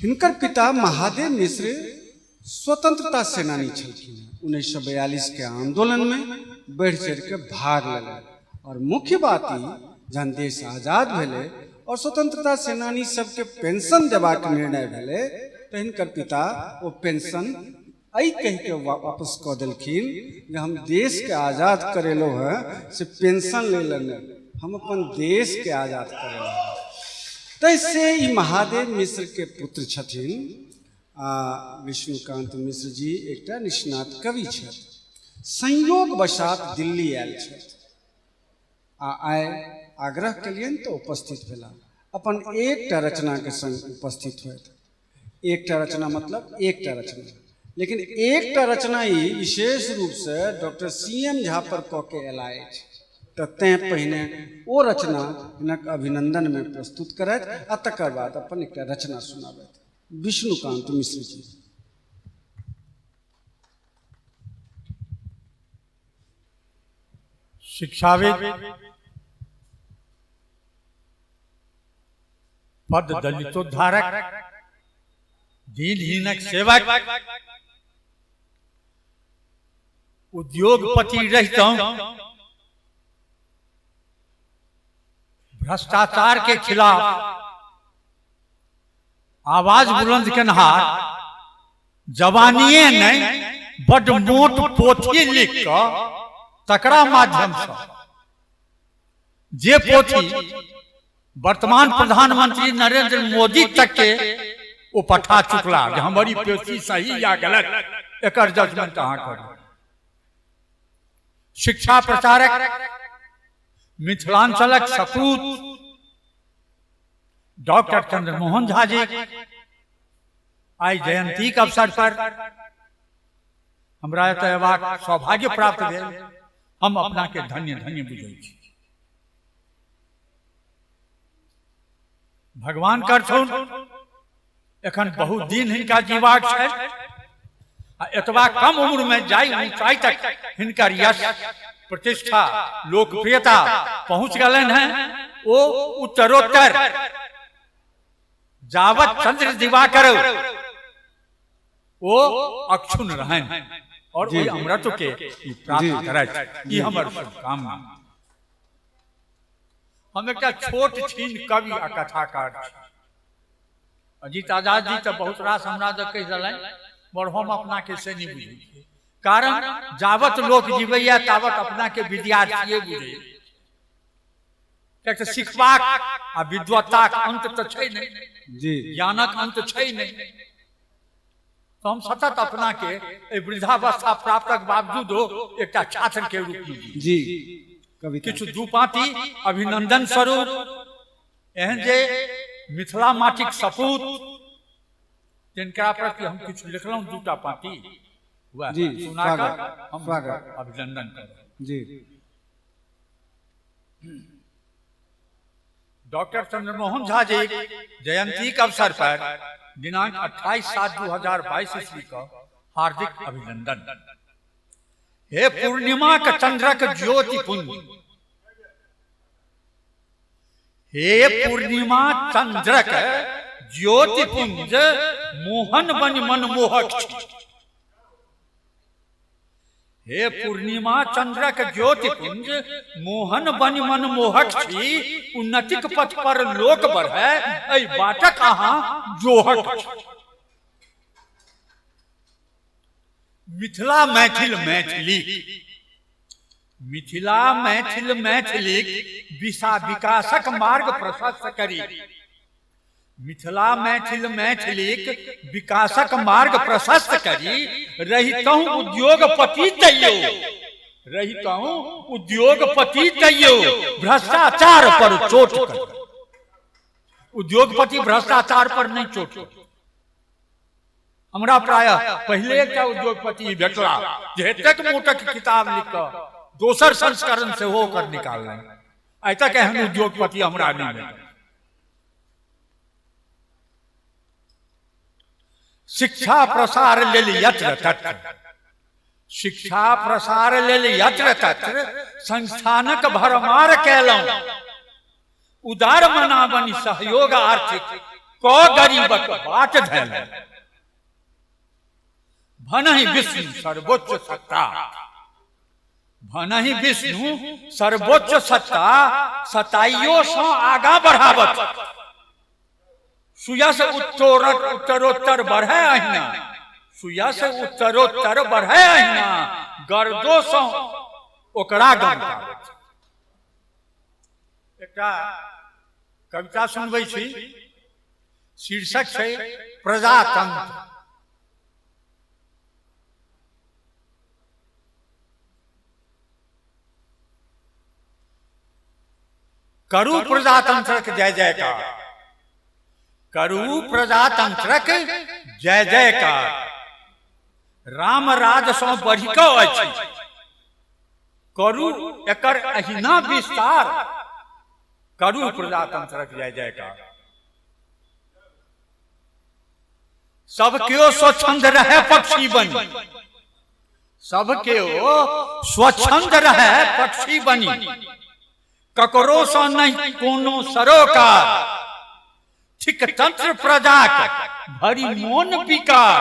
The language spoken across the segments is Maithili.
हिनकर पिता महादेव मिश्र स्वतंत्रता सेनानी छलखिन। 1942 के आंदोलन में बढ़ि चढ़ि के भाग लेलनि और मुख्य बात ई, जहन देश आजाद भेलै और स्वतंत्रता सेनानी सबके पेंशन देबाक निर्णय भेलै तऽ हिनकर पिता ओ पेंशन एहि कहिके वापस कऽ देलखिन जे हम देशके आजाद करेलहुँ हेँ से पेंशन लै लए नहि, हम अपन देशके आजाद करेलहुँ हेँ। ताहिसँ ई महादेव मिश्रके पुत्र छथिन आ विष्णुकान्त मिश्र जी एकटा निष्णात कवि छथि। संयोग वशात दिल्ली आयल छथि आ आइ आग्रह केलियनि तऽ उपस्थित भेला। अपन एकटा रचनाके संग उपस्थित होथि। एकटा रचना मतलब एकटा रचना, लेकिन एकटा रचना ई विशेष रूपसँ डॉक्टर सी एम झा पर कऽ के अयला अछि, तऽ तैँ पहिने ओ रचना हिनक अभिनन्दनमे प्रस्तुत करथि आ तकर बाद अपन एकटा रचना सुनाबथि। विष्णुकान्त मिश्र जी। शिक्षाविद, पद दलितोद्धारक, दीनहीनक सेवक, उद्योगपति रहितहुँ भ्रष्टाचार के खिलाफ आवाज बुलंद केनहार, जवानिए नहि बड्ड मोट पोथी लिख कऽ तकरा माध्यमसँ जे पोथी वर्तमान प्रधानमंत्री नरेंद्र मोदी तक के ओ पठा चुकला जे हमर ई पोथी सही या गलत, एकर जजमेंट अहाँ करू। शिक्षा प्रचारक, मिथिलांचलक सपूत डॉक्टर चंद्रमोहन झा जी आइ जयंतीक अवसर पर हमरा एतऽ अयबाक सौभाग्य प्राप्त भेल। हम अपना के धन्य धन्य बुझै छी। भगवान करथुन एखन बहुत दिन हिनका जीवाक छनि आ एतबा कम उम्र में जाहि ऊंचाई तक हिनकर यश, प्रतिष्ठा, लोकप्रियता पहुंच गलन हैं, ओ उत्तरोत्तर जावत चंद्र दिवाकर ओ अक्षुण रहनि और ओहि अमरत्व के ई प्राप्त करथि, ई हमर शुभकामना। हम एकटा छोट छीन कवि आ कथाकार छी। अजीत आजाद जी तऽ बहुत रास हमरा दऽ कहि देलनि, मगर हम अपनाके से नहि बुझै छियै, कारण जावत लोक जीवैया तावत अपनाके विद्यार्थिए बुझैए, किएक तऽ सिखबाक आ विद्वत्ताक अन्त तऽ छै नहि जी, ज्ञानक अन्त छै नहि। तऽ हम सतत अपनाके एहि वृद्धावस्था प्राप्तक बावजूदो एकटा छात्रके रूपमे जी। कविता किछु दू पाँती अभिनंदन स्वरूप, एहन जे मिथिला माटिक सपूत जिनका प्रति हम किछु लिखलहुँ, दूटा पाँती वएह जी सुना कऽ हम स्वागत अभिनंदन करब जी। डॉक्टर चंद्रमोहन झा जी जयंती के अवसर पर दिनांक 28/7/2022 ईस्वी का हार्दिक अभिनंदन। हे पूर्णिमा के चंद्रक ज्योति पुंज, हे पूर्णिमा चंद्रक ज्योति पुंज, मोहन बनि मनमोहक छी। हे पूर्णिमा चंद्रक ज्योति पुंज, मोहन बनि मनमोहक छी, उन्नतिक पथ पर लोक बढ़े एहि बाटक अहाँ जोहक छी। मिथिला मैथिल मैथिली, मिथिला मैथिल मैथिलीक विशा विकासक मार्ग प्रशस्त करी। मिथिला मैथिल मैथिलीक विकासक मार्ग प्रशस्त करी, रहितहुँ उद्योगपति तैयो, रहितहुँ उद्योगपति तैयो भ्रष्टाचार पर चोट करी। उद्योगपति भ्रष्टाचार पर नहि चोट करी। हमरा प्रायः पहिले एकटा उद्योगपति भेटला जे एतेक मोटक किताब लिख कऽ दोसर संस्करण सेहो ओकर निकाललनि। आइ तक एहन उद्योगपति हमरा नहि भेटल। शिक्षा प्रसार लेल यत्र तत्र, शिक्षा प्रसार लेल यत्र तत्र संस्थानक भरमार कयलहुँ, उदार मना बनि सहयोग आर्थिक कऽ गरीबक बाट धयलनि। भनहि विष्णु सर्वोच्च सत्ता, भनहि विष्णु सर्वोच्च सत्ता, सताइयो सँ आगाँ बढ़ावत। सुयस उत्तोरत उत्तरोत्तर बढ़े अहिना, सुयस उत्तरोत्तर बढ़े अहिना, गर्दो सँ ओकरा गमकावत। एकटा कविता सुनबै छी, शीर्षक छै प्रजातंत्र। करू प्रजातंत्रक जय जयकार, करू प्रजातंत्रक जय जयकार, राम राज सँ बढ़ि कऽ अछि, करू एकर अहिना विस्तार, करू प्रजातंत्रक जय जयकार। सब केओ स्वच्छंद रहे पक्षी बनी, सब केओ स्वच्छंद रहे पक्षी बनी, ककरो सँ नहि कोनो सरोकार, थिक तंत्र प्रजाक भरि मोन विकार,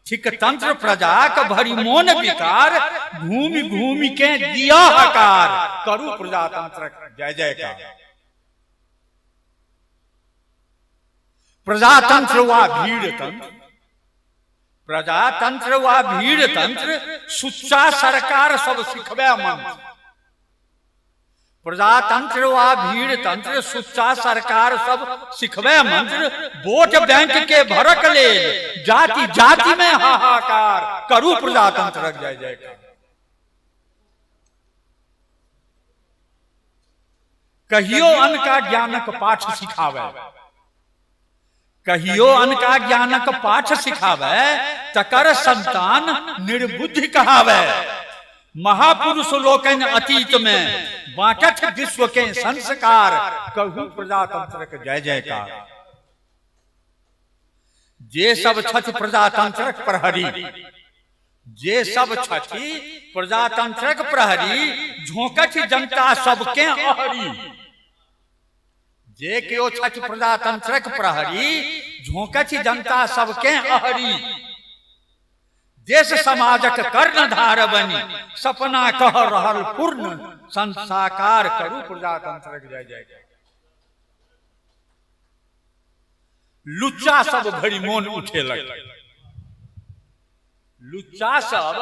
थिक तंत्र प्रजाक भरि मोन विकार, घूमि घूमि के दिया हकार, करू प्रजातंत्रक जय जयकार। प्रजातंत्र वा भीड़ तंत्र, प्रजातंत्र वा भीड़ तंत्र, सुच्चा सरकार सब सिखबे मंत्र, प्रजातंत्र वा भीड़ तंत्र, सुच्चा सरकार सब सिखबे मंत्र, वोट बैंक के भरक लेल जाति जाति में हाहाकार, करू प्रजातंत्रक जय जयकार। कहियो अनका ज्ञानक पाठ सिखावे, कहियो अनका ज्ञानक पाठ सिखावे, तकर संतान निर्बुद्धि कहावे। महापुरुष लोकनि अतीत में बाँटथ विश्व के संस्कार, कहू प्रजातंत्रक जय जयकार। जे सब छथि प्रजातंत्रक प्रहरी, जे सब छथि प्रजातंत्रक प्रहरी, झोंकथि जनता सबके अहरी। जे केओ छथि प्रजातंत्रक प्रहरी, झोंकथि जनता सबके अहरी। देश समाजक कर्णधार बनी सपना कह रहल पूर्ण संसाकार, करू प्रजातंत्रक जय जय। लुच्चा सब भरि मोन उठेलक, लुच्चा सब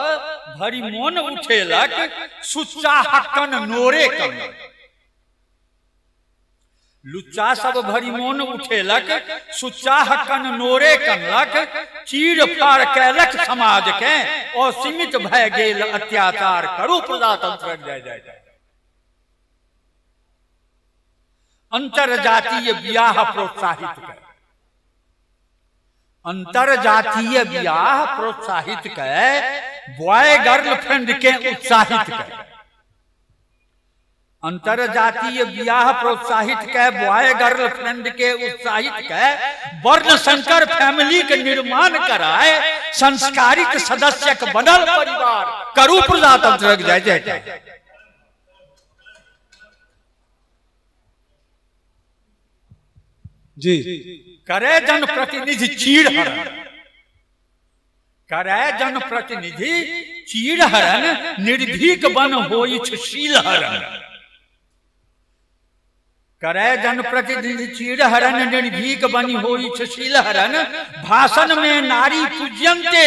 भरि मोन उठेलक, सुच्चा हक्कन नोरे कनलक। लुच्चा सब भरि मोन उठेलक, सुच्चा हक्कन नोरे कनलक, चीर फाड़ कैलक समाज के, असीमित भय गेल अत्याचार, करू प्रजातंत्रक जय जय जय। अंतरजातीय बियाह प्रोत्साहित कर, अंतरजातीय बियाह प्रोत्साहित कर, बॉय गर्लफ्रेंड के उत्साहित कर, अंतरजातीय बियाह प्रोत्साहित कर, बॉय गर्लफ्रेंड के उत्साहित कर, वर्ण संकर फैमिली के निर्माण कराए, संस्कारित सदस्य के बनल परिवार, करू प्रजातंत्र जय जय जय। जी करे जन प्रतिनिधि चीर हरण, करे जन प्रतिनिधि चीर हरण, निर्भीक बन होइछ शील हरण। करे जन प्रतिनिधि चीर हरण, निर्भीक बन होइछ शील हरण, भाषण में नारी पूज्यन्ते,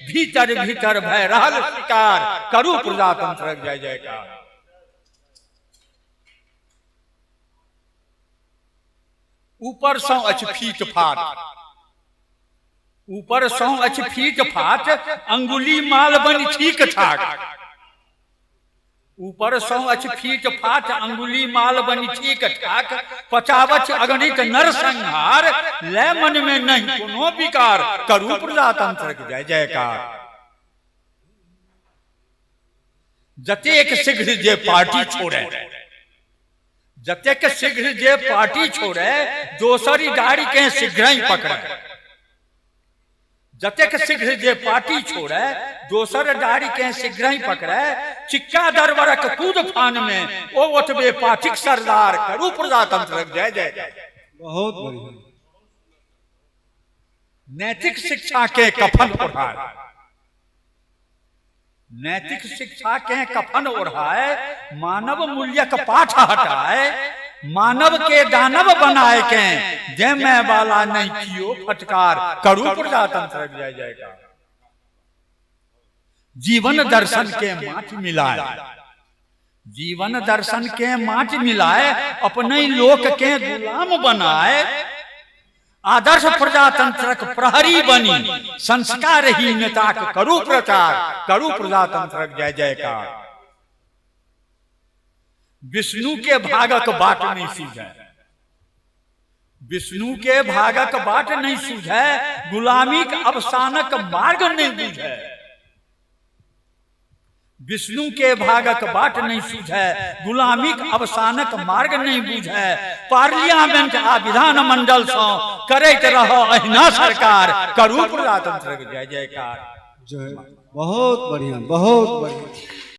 भीतर भीतर भय रहल शिकार, करू प्रजातंत्र जय जयकार। ऊपर सँ अछि फीट फाट, ऊपर सँ अछि फीट फाट, अंगुली माल बनि ठीक ठाक। ऊपर सँ अछि फीट फाट, अंगुली माल बनि ठीक ठाक, पचावच अगणित नरसंहार, ले मन में नहीं कोनो विकार, करू प्रजातंत्र के जय जयकार। जतेक शीघ्र जे पार्टी छोड़े, जतेक शीघ्र जे पार्टी छोड़े, दोसरी गाड़ी के शीघ्र ही पकड़े। जतेक शीघ्र जे पार्टी छोड़े, दोसर गाड़ी के शीघ्र ही पकड़े, चिक्का दरबारक कूद फान में ओ ओतबे पार्टीक सरदार, करू प्रजातंत्र जय जय। बहुत बढ़िया। नैतिक शिक्षा के कफन ओढ़ाए, नैतिक शिक्षा के कफन ओढ़ाए, मानव मूल्यक पाठ हटाए, मानव के दानव बनाए के जमे वाला नहीं कियो फटकार, करू प्रजातंत्र जय जयकार। जीवन दर्शन के माटी मिलाए, जीवन दर्शन के माटी मिलाए, अपने लोक के गुलाम बनाए, आदर्श प्रजातंत्रक प्रहरी बनी संस्कारहीनताक करू प्रचार, करू प्रजातंत्रक जय जयकार। विष्णु के भागक बाट नहीं सूझे, विष्णु के भागक बाट नहीं सूझे, गुलामीक अवसानक मार्ग नहीं बूझे। विष्णु के भागक बाट नहीं सूझे, गुलामीक अवसानक मार्ग नहीं बूझे, पार्लियामेंट आ विधान मंडल सँ करैत रह अहिना सरकार, करू प्रजातंत्र जय जयकार। जो है बहुत बढ़िया, बहुत बढ़िया।